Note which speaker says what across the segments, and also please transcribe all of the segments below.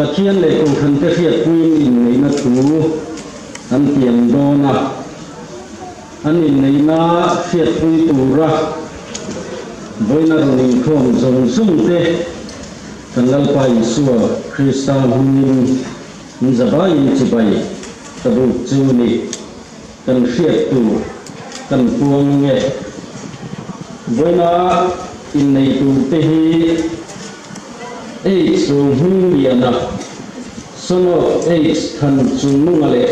Speaker 1: Pathian leh Kohhrante hriatpuiin inneihna thu an tiam dawn a, an inneihna hriatpui tura vawiina rawn inkhawm zawng zawng te kan Lalpa Isua Krista hmingin min zavaiin chibai ka buk chu ni. Kan hriat tur kan puang nge? Vawiina innei turte hi H Rohmingliana, son of H Thanchungnunga leh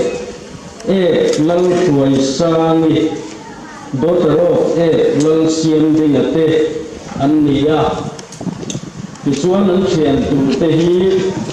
Speaker 1: F Lalhruaisangi, daughter of F Lalsiamdinga te an ni a. Tichuan an thian turte hi.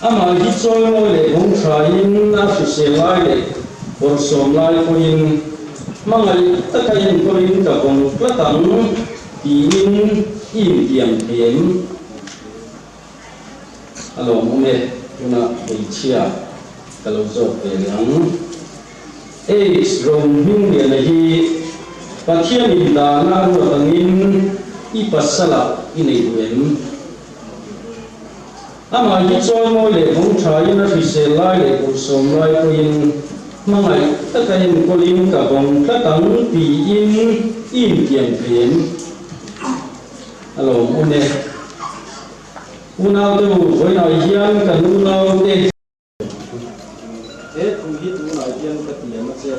Speaker 1: Amah hi chawimawi leh vawng thain a hrisel lai leh bawrhsawm lai pawhin hmangaih taka enkawlin ka vawng tlat ang tiin i intiam thei em? A lawmawm e, tunah hmeichhia ka lo zawk ve leh ang. Aids Rohmingliana hi Pathianin dana a ruat angin i pasalah i nei duh em? Amah hi chawimawi leh vawng thain a hrisel lai leh bawrhsawm lai pawhin hmangaih taka enkawlin ka vawng tlat ang tiin i intiam thei em? A lawmawm e. Unaute u, vawiinah hian kan unaute. He thu hi tunah hian ka tiam a che.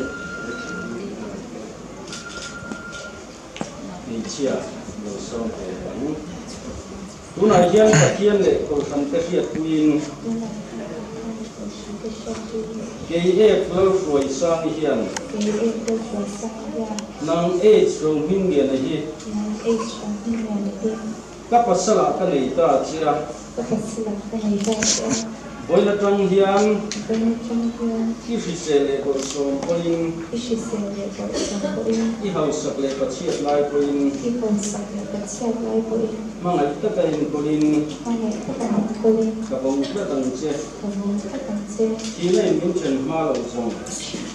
Speaker 1: Hmeichhia lo sawm ve ang. Tunah hian Pathian leh Kohhran te hriatpuiin kei Ef Lalhruaisangi hian nang H Rohmingliana hi Ka pasalah ka nei ta che a.
Speaker 2: Ka pasalah ka nei ta che a.
Speaker 1: Vawiin atang hian.
Speaker 2: Vawiin atang hian.
Speaker 1: I hrisel leh bawrhsawm pawhin.
Speaker 2: I hrisel leh bawrhsawm pawhin.
Speaker 1: I hausak leh pachhiat lai pawhin.
Speaker 2: I hausak leh pachhiat lai pawhin.
Speaker 1: Hmangaih taka enkawlin.
Speaker 2: Hmangaih taka enkawlin.
Speaker 1: Ka vawng tlat ang che.
Speaker 2: Ka vawng tlat ang che.
Speaker 1: Thihna in min then hma loh zawng.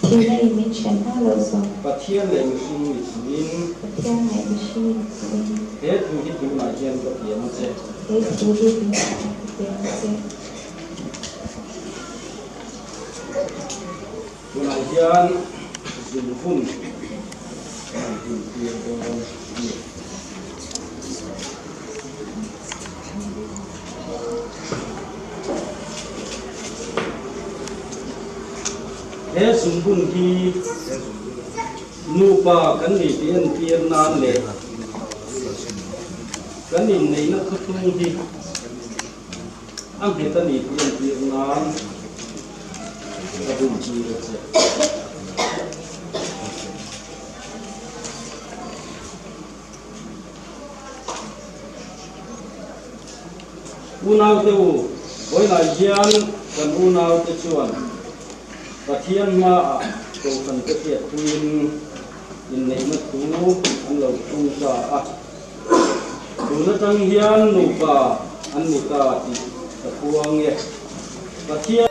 Speaker 2: Thihna in min then hma loh zawng.
Speaker 1: Pathian leh mihring mithuin.
Speaker 2: Pathian leh mihring mithuin.
Speaker 1: He thu hi tunah hian ka tiam a che.
Speaker 2: He thu hi tunah hian ka tiam a che.
Speaker 1: Tunah hian zunvun kan intir dawn a ni. He zunvun hi Nupa kan ni tih entir nan leh kan inneihna thuthlung hi a nghet a ni tih entir nan ka bum tir a che. Unaute u, vawiinah hian kan unaute chuan Pathian hmaah Kohhrante hriatpuiin inneihna thu an lo thlung ta a. Tun atang hian nupa an ni ta tih ka puang e. Pathian.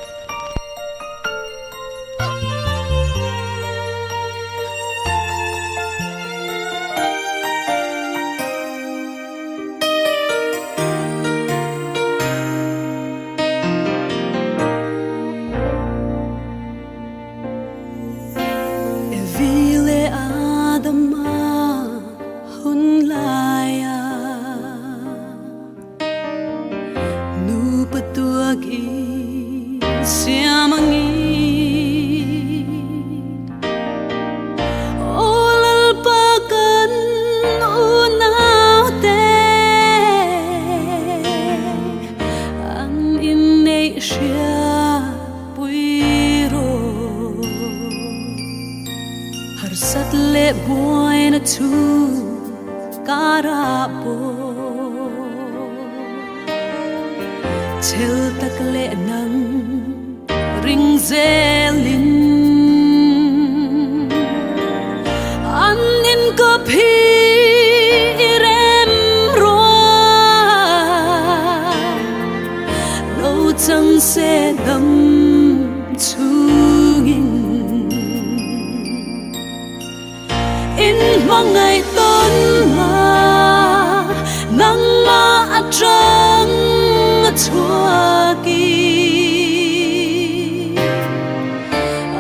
Speaker 3: Evi leh Adama hun laia nupa tuak i siam angin Aw Lalpa kan unaute An inneih hriatpui rawh. Harsat leh buaina chu karah pawh chhel tak leh nang ring zelin an inkawp hi i rem ruah lo chang se dam chungin in hmangaih tawn la nangmah atang a chhuak i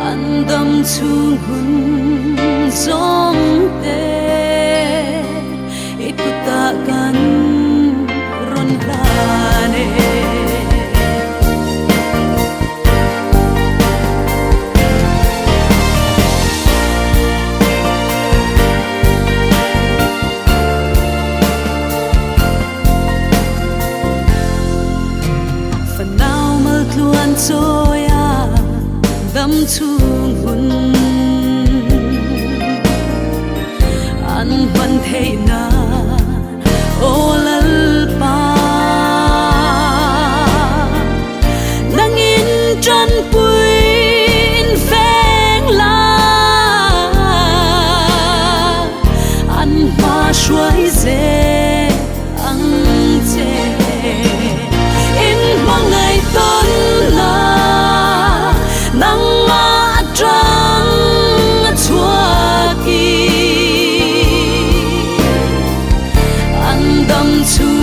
Speaker 3: an dam chhung hun zawng te i kutah kan rawn hlan e. Fanau mal tluan chawia dam chhung hun an hman theih nan aw Lalpa. chu.